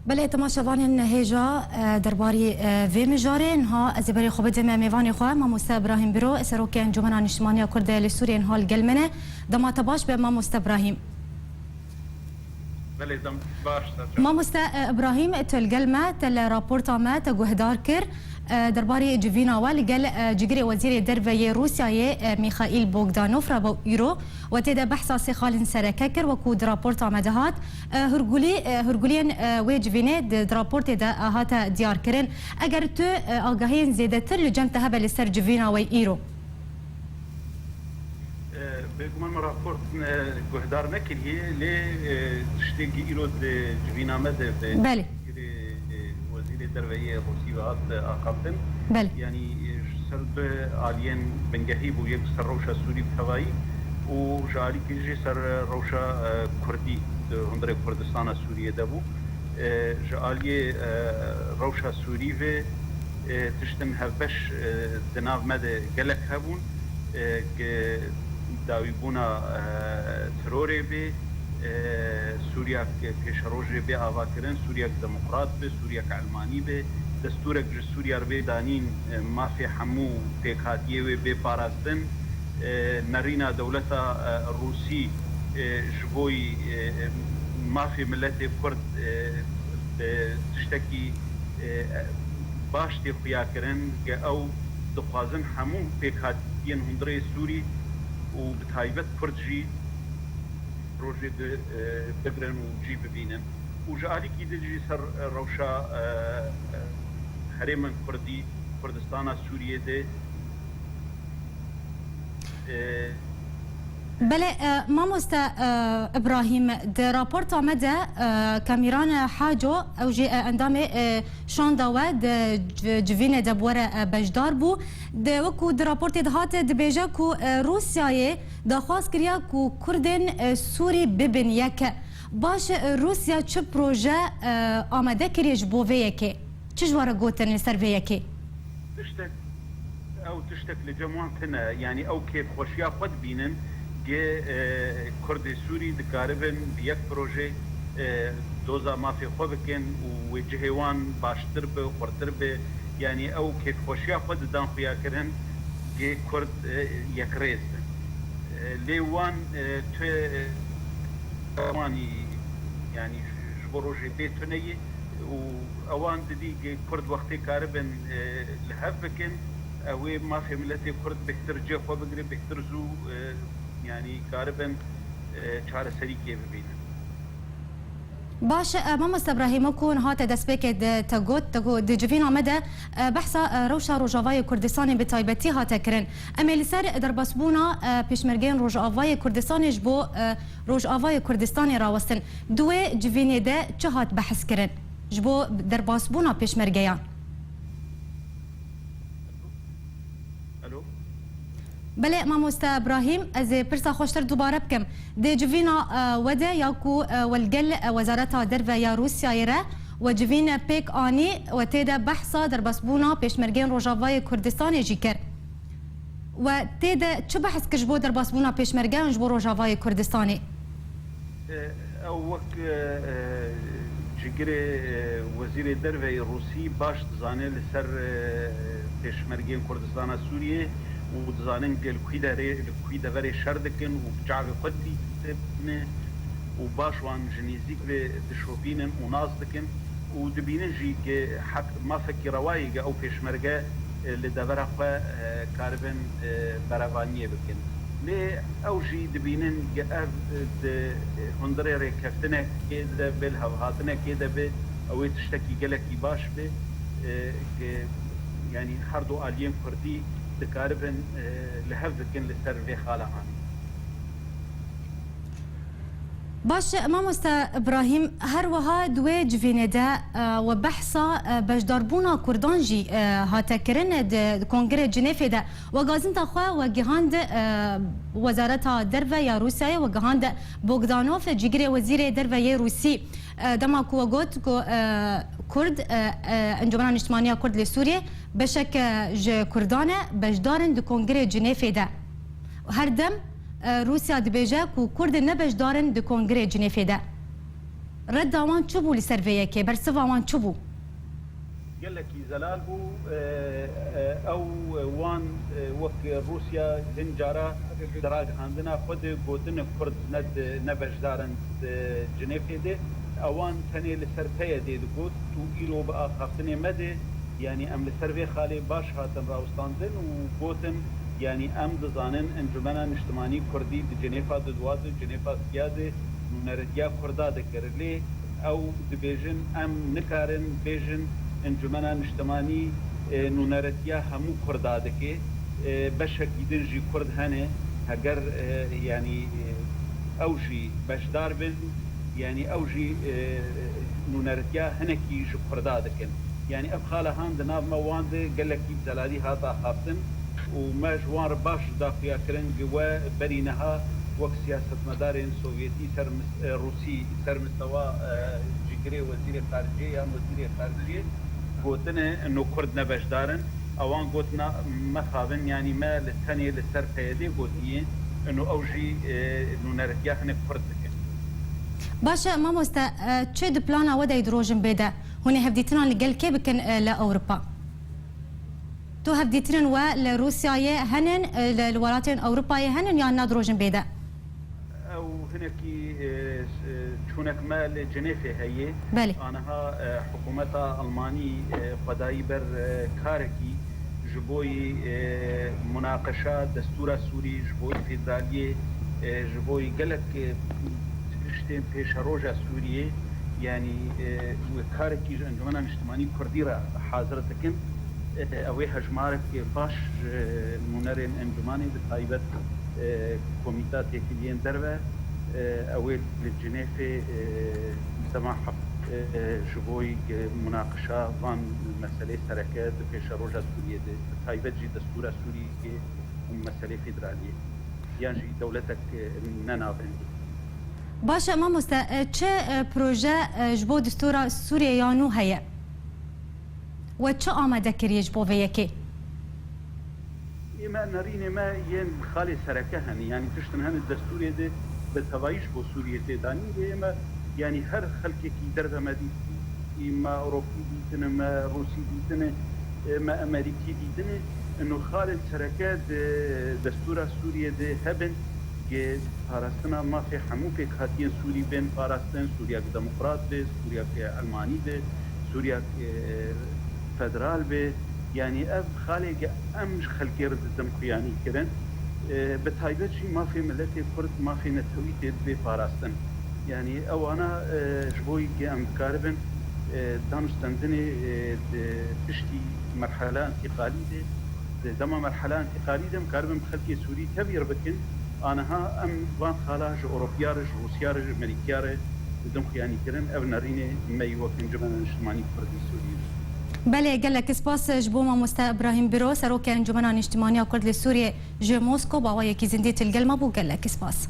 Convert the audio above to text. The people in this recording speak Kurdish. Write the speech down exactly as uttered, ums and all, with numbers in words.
Belê, temaşevanên hêja, e, derbarî, e, vê mijarê niha ez ê berê xwe bidim mêvanê xwe, Mamoste Ibrahîm Biro, Serokê Encûmena Niştimaniya Kurd li Sûriyê niha li gel me ne. Dema te baş be, Mamoste Ibrahîm. Belê, dem baş, Sercan. Mamoste, e, Ibrahîm, tu li gel me, te li raporta me te guhdar kir. E, derbarî civîna we li gel, e, cigirê Wezîrê Derve yê Rûsyayê, e, Mîxaîl Bogdanov re bû îro. We tê de behsa sê xalên sereke kir, wekû di raporta me de hat. E, hurgulî, e, hurguliyên, e, wê civînê di, di raportê de, e, hate diyarkirin. Eger tu, e, agahiyên zêdetir li cem te hebe li ser civîna we îro? E, bêguman me raport, e, guhdar nekiriye, lê, e, tiştê ki îro di civîna me de bi Belê. Wezîrê, e, Wezîrê Derve yê Rûsî ve hat, e, axaftin. Belê. Yanî, e, ji ser du aliyên bingehî bû, yek ser rewşa Sûrî bi tevayî û ji alîkî jî ser rewşa, e, Kurdî di hundirê Kurdistana Sûriyê de bû. E, ji aliyê, e, rewşa Sûrî ve, e, tiştin hevbeş, e, di nav me de gelek hebûn, e, ki dawîbûna, e, terorê bê, e, Sûriyek pêşerojê bê avakirin, Sûriyek demokrat be, Sûriyek elmanî be, destûrek ji Sûriya re bê danîn, e, mafê hemû pêkhatiyê wê bê parastin, e, nerîna dewleta, e, Rûsî, e, ji bo, e, mafê miletê Kurd, e, bi tiştekî, e, baş tê xuyakirin, ke ew dixwazin hemû pêkhatiyên hundirê Sûrî û bi taybet Kurd jî rojê di, e, bigrin û cî bibînin. Û ji alîkî din jî ser rewşa, e, e, herêmên Kurdî, Kurdistana Sûriyê de, e, Belê, e, mamoste, e, Ibrahîm, di raporta me de, e, Kamîran Haco, ew jî, e, endamê, e, şanda we di c-, civînê de bi we re, e, beşdar bû. Di, wekû di raportê de hate dibêje ku, e, Rûsyayê daxwaz kiriye ku Kurdên, e, Sûrî bibin yek. Baş e, Rûsya çi proje, e, amade kiriye ji bo vê yekê? Çi ji we re gotin li ser vê yekê? Tiştek, ew tiştek li cem wan tune. Yanî ew kêfxweşiya xwe dibînin, ge, e, Kurdê Sûrî dikaribin bi yek projê, e, doza mafê xwe bikin û wê cihê wan baştir bi, xurtir bi. Yanî ew kêfxweşiya xwe didan xuyakirin, ge Kurd, e, yekrêz bin. E, lê wan, e, tu, e, wanî, yanî ji bo rojê bê tune ye û ewan didî ge Kurd wextê karibin, e, li hev bikin, ew ê mafê miletê Kurd bêhtir cê xwe bigire, bêhtir zû, e, yanî karibin, e, çareserîkê bibînin. Baş e, mamoste Ibrahîm, wekû niha te destpêkê de te got, te got, di civîna me de, e, behsa, e, rewşa Rojavayê Kurdistanê bi taybetî hate kirin. Em ê li ser derbasbûna, e, pêşmergeyên Rojavayê Kurdistanê ji bo, e, Rojavayê Kurdistanê rawestin. Di wê civînê de çi hat behs kirin ji bo derbasbûna pêşmergeyan? Alo? Belê, mamoste Ibrahîm, ez ê pirsa xweştir dubare bikim. Di civîna, e, we de ya ku, e, we li gel, e, Wezareta Derve ya Rûsyayê re we civîn pêk anî, we tê de behsa derbasbûna pêşmergeyên Rojavayê Kurdistanê jî kir. We tê de çi behs kir ji bo derbasbûna pêşmergeyan ji bo Rojavayê Kurdistanê? E, ew wek, e, e, cigirê, e, Wezîrê Derve yê Rûsî baş dizane li ser, e, pêşmergeyên Kurdistana Sûriyê û dizanin ge li kwî derê, li kwî deverê şer dikin û bi çavê xwe dîtine û baş wan ji nêzîk ve dişopînin û nas dikin. û dibînin jî ge heq mafekî rewa ye ge ew pêşmerge, e, li devera xwe, e, karibin, e, berevaniyê bikin. Lê ew jî dibînin ge ev, e, di hundirê rêkeftinekê de be, li hevhatinekê de be, ew ê tiştekî gelekî baş be, e, ge, yanî her du aliyên Kurdî dikaribin, e, li hev bikin li ser vê xala anî. Baş e, mamoste Ibrahîm, her wiha di wê civînê de, e, we behsa, e, beşdarbûna Kurdan jî, e, hate kirin di Kongrê Cinêfê de. We gazinta xwe we gihand, e, Wezareta Derve ya Rûsyayê, we gihand Bogdanov, cîgirê Wezîrê Derve yê Rûsî. E, dema ku we got ku, e, Kurd, e, e, Encûmena Niştimaniya Kurd li Sûriyê beşek, e, ji Kurdan e, beşdar in di Kongrê Cinêfê de. Her dem, e, Rûsya dibêje ku Kurd ne beşdar in di Kongrê Cinêfê de. Redda wan çi bû li ser vê yekê? Bersiva wan çi bû? Gelekî zelal bû. E, e, ew wan, e, wek Rûsya hin cara di ragihandina xwe de gotine Kurd ne di, ne beşdar in di Cinêfê de. Ewan tenê li ser P Y D'ê digot û îro bi axaftinê me de, yanî em li ser vê xalê baş hatin rawestandin û gotin, yanî em dizanin Encumena Niştimanî Kurdî di Cinêfa duduwa de, Cinêfa siya de nûneretiya Kurda dikir. Lê ew dibêjin, em nikarin bêjin Encumena Niştimanî, e, nûneretiya hemû Kurda dike. E, beşekî din jî Kurd hene, heger, e, yanî, e, ew jî beşdar bin, yanî ew jî, e, nûneretiya hinekî ji Kurda dikin. Yanî ev xala han di nav me wan de gelekî bi zelalî hat axaftin û me ji wan re baş daxuya kirin ku we berî niha wek siyasetmedarên Sovyetî ser mis-, e, Rûsî ser mistewa, e, cîgirê wezîrê xariciyê yan wezîrê xariciyê gotine ino Kurd ne beşdar in. Ewan gotina mexabin, yanî me li tenê li ser P Y D'ê gotiye, ino ew jî, e, nûneretiya hinek Kurd dikin. Baş e, mamoste, e, çi di plana we de yê di rojin bê de? Hûn ê hevdîtinan li gel kê bikin, e, li Ewropa? Tu hevdîtinên we li Rûsyayê henin, e, li, li welatên Ewropayê henin yan na di rojin bê de? Ew hinekî, e, e, çûnek me li Cinêfê heye. Belê. Aniha, e, hikûmeta Almanî, e, xwe dayî ber, e, karekî ji bo yî, e, munaqeşa destûra Sûrî, ji bo yî federaliyê, e, ji bo yî gelek, e, tiştên pêşeroja Sûriyê, yanî, e, wê karekî ji Encûmena Niştimanî Kurdî re hazir dikin. E, ew ê hejmarek baş ji nûnerên encûmanê, bi taybet, e, Komîta Têkiliyên Derve, e, ew ê li Cinêfê, e, dema heft, e, ji bo yî munaqişa van meselê sereke di pêşeroja Sûriyê de, bi taybet jî destûra Sûriyê û meselê federaliyê, yan jî dewletek, e, ne navendî. Baş e, mamoste, e, çi, e, proje, e, ji bo destûra Sûriyê ya nû heye? We çi amade kiriye ji bo vê yekê? Ê me nerînê me yên xalê sereke hene, yanî tiştin hene destûrê de bi tevayî ji bo Sûriyê tê danîn, lê ê me, yanî her xelkekî derve me dîtî, me Ewropî dîtine, me Rûsî dîtine, ê me Emerîkî dîtine, ino xalên sereke di destûra Sûriyê de hebin, Gê parastina mafê hemû pêkhatiyên Sûrî bên parastin, Sûriyek demokrat be, Sûriyek elmanî be, Sûriyek, e, federal be. Yanî ev xalê ge em ji xelkê re didin xuyanî kirin. E, bi taybet jî mafê miletê Kurd, mafê netewî tê dibê parastin. Yanî ewana, e, ji bo yî ge em dikaribin, e, danûstendinê, e, di piştî merhela întîqalî de, di dema merhela întîqalî de em karibin bi xelkê Sûrî tevîr bikin. Aniha em van xala ji Ewropiya re, ji Rûsiya re, ji Merîkiya re didin xuyanîkirin. Ev nerînê me yî wek Encûmena Niştimanî Kurdî Sûriyê. Belê, gelek spas ji bo mamoste Ibrahîm Biro, Serokê Encûmena Niştimaniya Kurd li Sûriyê ji Mosko, bi awayekî zindî til gel me bû. Gelek spas.